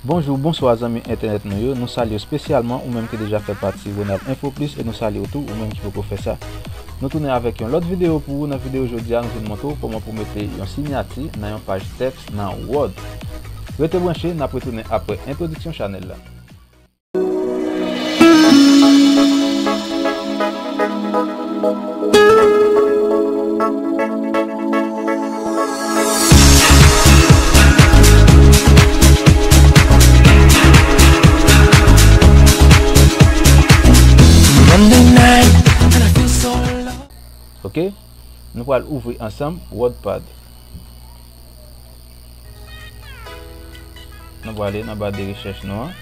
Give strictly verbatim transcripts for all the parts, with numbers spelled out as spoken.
Bonjou, bonswa zanmi entènèt nou yo. Nou salye w espesyalman ou menm ki deja fè pati Ronald Info Plus e nou salye w tou ou menm ki poko fè sa. Nou tounen avèk yon lòt videyo pou ou. Nan videyo jodi a, nou vin montre w kòman pou mete yon siyati nan yon paj tèks nan Word. Rete branche, n ap retounen apre entwodiksyon chanèl la. Ok, nou pral ouvri ansanm WordPad. Nou prale nan ba de rechèch nou an.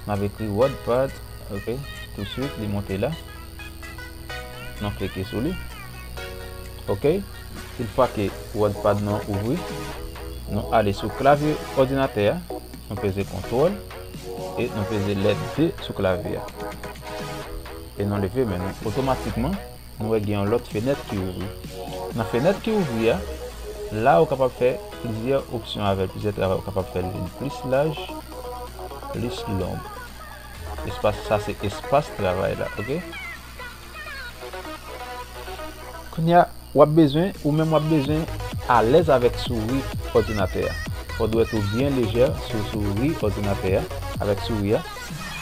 N ap ekri WordPad, ok. Touswit, li monte la. Nou klike sou li. Ok. Yon fwa ke WordPad nou ouvri, nou ale sou klavye òdinatè a, nou peze kontwòl e nou peze lèt D sou klavye a. E nou leve men nou. Otomatikman, nou wè gen yon lòt fenèt ki ouvri. Nan fenèt ki ouvri a, la ou kapab fè plizyè opsyon avè l, plizyè travay ou kapab fè l vin plis laj, plis long. Espas, sa se espas travay la, ok? Kounye a, w ap bezwen, ou menm w ap bezwen alèz avèk souri òdinatè a. Fò dwèt ou byen lejè sou souri òdinatè a, avèk souri a.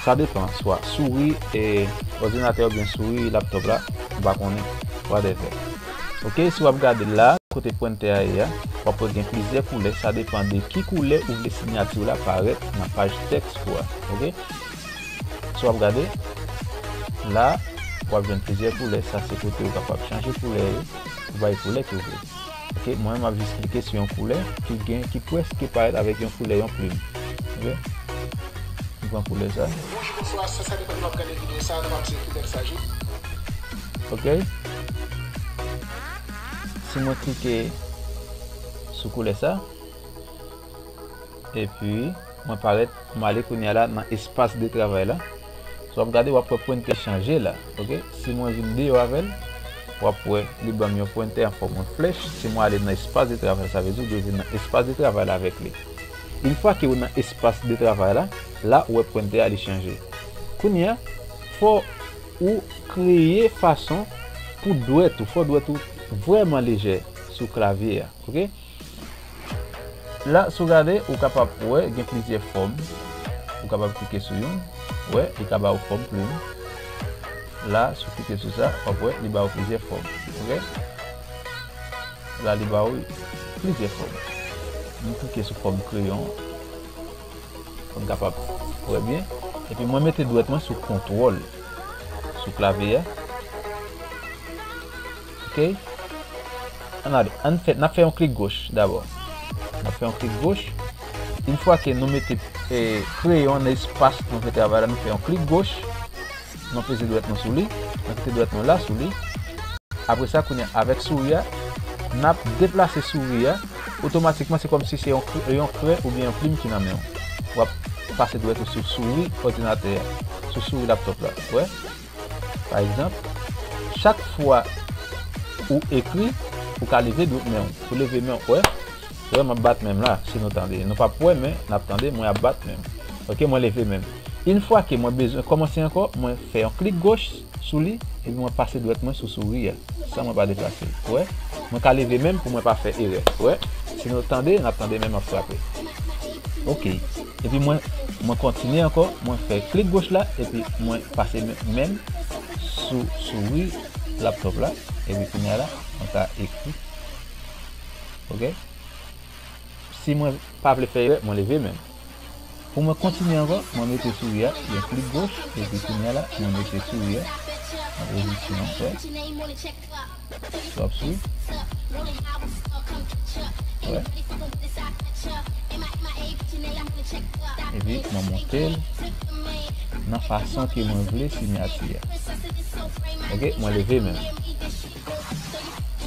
Sa depann, swa souri e òdinatè oubyen souri laptòp la, m pa konnen, whatever. Ok, si w ap gade la, kote pwentè a ye a, w ap wè gen plizyè koulè, sa depann de ki koulè ou vle siyati w la parèt nan paj tèks ou a. Ok? Si w ap gade, la, w ap jwenn plizyè koulè, sa se kote ou kapab chanje koulè yo, ou bay koulè ke w vle. Ok, mwen, m ap jis klike sou yon koulè ki gen, ki prèske parèt avèk yon koulè yon plim. Ok? M pran koulè sa. Bonjou, bonswa, sa, sa depann de w ap gade videyo sa, nan m ap se koulè sa, wi. Ok? Si mwen klike sou koulè sa, epi mwen parèt, mwen ale kounye a la nan espas de travay la. Si w ap gade, w ap wè pwentè chanje la, ok? Si mwen vin deyò avè l, w ap wè li ban m yon pwentè an fòm yon flèch. Si mwen ale nan espas de travay, sa vle di w dwe vin nan espas de travay la avèk li. Yon fwa ke w nan espas de travay la, la ou wè pwentè a li chanje. Kounye a, fò ou kreye fason pou dwèt ou, fò dwèt ou vrèman lejè sou klavye a, ok? La, si w gade, ou kapab wè gen plizyè fòm. Ou kapab klike sou youn, wè, li ka ba w fòm plim. La, si w klike sou sa, w ap wè, li ba w plizyè fòm. Ok? La, li ba w plizyè fòm. M klike sou fòm kreyon an. Pou n kapab wè byen. Epi mwen mete dwèt mwen sou kontwòl sou klavye a. Ok? Ann ale, ann fè, n ap fè yon klik goch dabò. N ap fè yon klik goch. Yon fwa ke nou mete, e, kreyon nan espas nou vle travay la, nou fè yon klik goch. Nou peze dwèt nou sou li. Nou kite dwèt nou la sou li. Apre sa, kounye a, avèk souri a, n ap deplase souri a. Otomatikman, se kòmsi se yon kre-, yon krè oubyen yon plim ki nan men w. W ap pase dwèt ou sou souri òdinatè a, sou souri laptòp la. Wè? Pa egzanp, chak fwa ou ekri, ou ka leve dwèt men w. Ou leve men w, wè? Wè, m ap bat men m la, si nou tande. Nou p ap wè, men n ap tande, mwen ap bat men m. Ok, mwen leve men m. Yon fwa ke mwen bezwen kòmanse ankò, mwen fè yon klik goch sou li, epi mwen pase dwèt mwen sou souri a, san mwen pa deplase. Wè? Mwen ka leve men m pou mwen pa fè erè. Wè? Si nou tande, n ap tande men m ap frape. Ok. Epi mwen, mwen kontinye ankò, mwen fè klik goch la, epi mwen pase men, men m sou souri laptòp la, epi kounye a la, mwen ka ekri. Ok? Si mwen pa vle fè erè, mwen leve men m. Pou mwen kontinye ankò, mwen mete souri a, yon klik goch, epi kounye a la, mwen mete souri a nan pozisyon, wè. Swap sou. Wè. Epi, mwen monte l nan fason ke mwen vle siyati a. Ok, mwen leve men m.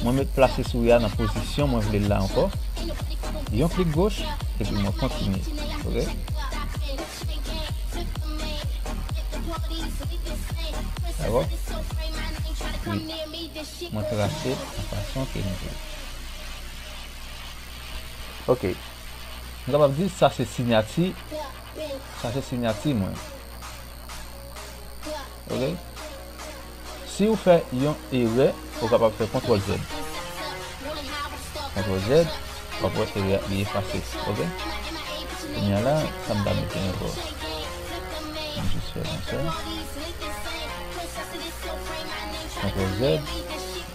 Mwen met plase souri a nan pozisyon mwen vle l la ankò. Yon klik goch, epi mwen kontinye. Ok? Dakò? Wi. Mwen trase l nan fason ke nou vle. Ok. M kapab di sa se sinyati, sa se sinyati mwen. Ok? Si w fè yon erè, ou kapab fè kontwòl Z. Kontwòl Z, w ap wè erè a li efase. Ok? Kounye a la, sa m ta mete ankò? M jis fè konsa. Kontwòl Z,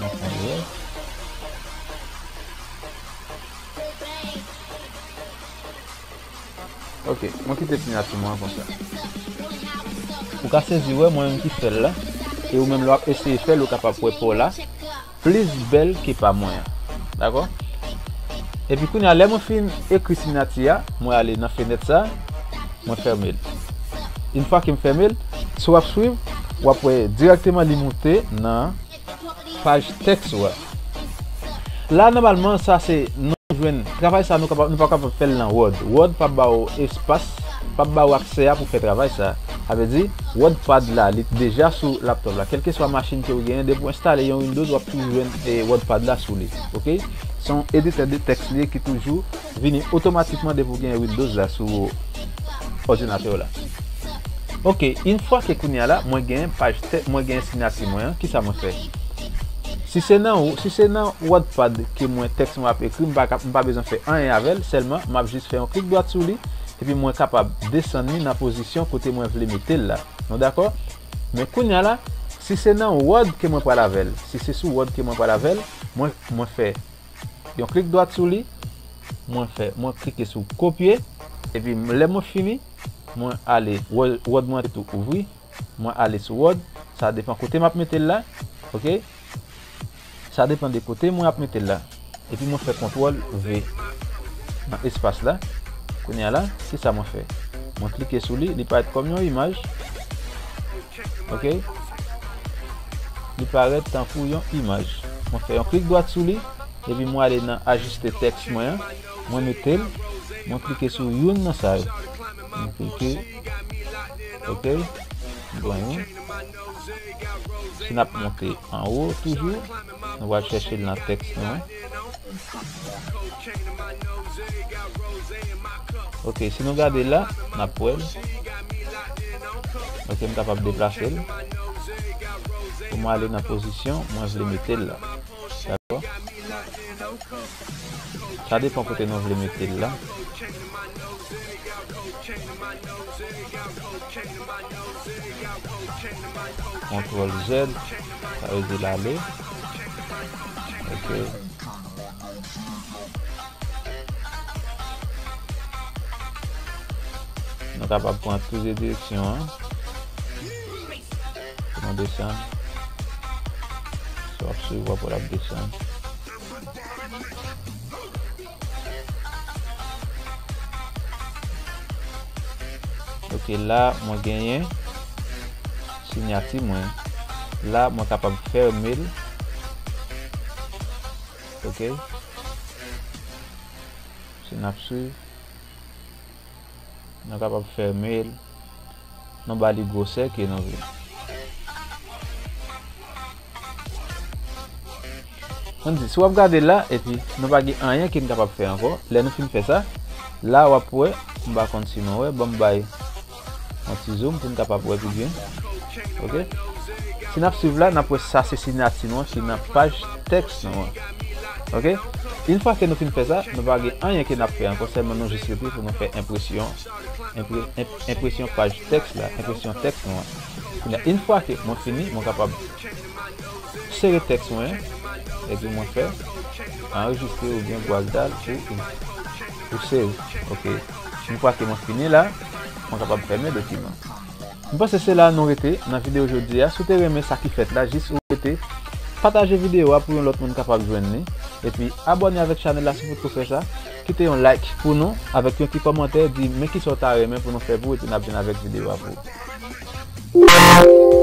m ap fè erè. Ok, mwen kite sinyati mwen an konsa. Ou ka sezi wè mwen menm ki fè l la, e ou menm lè w ap eseye fè l, ou kapab wè pa w la plis bèl ke pa mwen an. Dakò? Epi kounye a, lè mwen fin ekri sinyati a, mwen ale nan fenèt sa, mwen fèmen l. Yon fwa ke m fèmen l, si w ap swiv, w ap wè dirèkteman li moute nan paj tèks ou a. La, nòmalman, sa se nou jwenn. Travay sa, nou kapab, nou pa kapab fè l nan Word. Word p ap ba w espas, p ap ba w aksè a pou fè travay sa. Sa vle di, WordPad la, li deja sou laptop la. Kèlkeswa machin ke w genyen, depi w enstale yon Windows, w ap toujou jwenn, eh, WordPad la sou li. Ok? Se yon editè de tèks li ye ki toujou vini otomatikman depi w gen Windows la sou òdinatè w la. Ok, yon fwa ke kounye a la, mwen gen paj tèks, mwen gen sinyati mwen an, kisa mwen fè? Si se nan, si se nan WordPad ke mwen tèks mwen ap ekri, m pa ka, m pa bezwen fè anyen avè l, sèlman m ap jis fè yon klik dwat sou li, epi mwen kapab desann li nan pozisyon kote mwen vle mete l la. Nou dakò? Men kounye a la, si se nan Word ke mwen pral avè l, si se sou Word ke mwen pral avè l, mwen, mwen fè yon klik dwat sou li, mwen fè, mwen klike sou kopye, epi lè mwen fini, mwen ale, Word, Word mwen tou ouvri, mwen ale sou Word, sa depann kote m ap mete l la, ok? Sa depann de kote mwen ap mete l la. Epi mwen fè kontwòl V nan espas la. Kounye a la, kisa mwen fè? Mwen klike sou li, li parèt kòm yon imaj. Ok? Li parèt tankou yon imaj. Mwen fè yon klik dwat sou li, epi mwen ale nan ajiste tèks mwen an. Mwen mete l, mwen klike sou youn nan sa yo. Mwen klike, ok? Mwen pran youn. Si n ap monte anwo toujou, nou pral chèche l nan tèks nou an. Ok, si nou gade la, n ap wè l. Ok, m kapab deplase l pou mwen ale nan pozisyon mwen vle mete l la. Dakò? Sa depann kote nou vle mete l la. Kontwòl Z, sa vle di l ale. Ok. Nou kapab pran tout de direksyon an. Pou nou desann. Si w ap swiv, w ap wè l ap desann. Ok, la, mwen genyen sinyati mwen. La, mwen kapab fèmen l. Ok. Si n ap swiv, nou kapab fèmen l. Nou ba li gwosè ke nou vle. Ann di, si w ap gade la, epi nou pa gen anyen ke n kapab fè ankò, lè nou fin fè sa, la w ap wè, m pa konn si nou wè, ban m bay yon ti zoom pou n kapab wè pi byen. Ok? Si n ap swiv la, n ap wè sa se sinyati nou an ki nan paj tèks nou an. Ok? Yon fwa ke nou fin fè sa, nou pa gen anyen ke n ap fè ankò, sèlman nou jis rete pou nou fè enpresyon, enpre-, enp-, enpresyon paj tèks la, enpresyon tèks nou an. Kounye a, yon fwa ke mwen fini, mwen kapab sere tèks mwen, epi mwen fè anrejistre oubyen gwaz dal pou, pou sere. Ok. Yon fwa ke mwen fini la, mwen kapab fèmen dokiman. M panse se la nou rete nan videyo jodi a. Si w te renmen sa ki fèt la, jis ou rete pataje videyo a pou yon lòt moun kapab jwenn li. Epi abòne avèk chanèl la si w potko fè sa. Kite yon like pou nou avèk yon ti kòmantè, di men kisa w ta renmen pou nou fè pou ou, epi n ap vin avèk videyo a pou ou.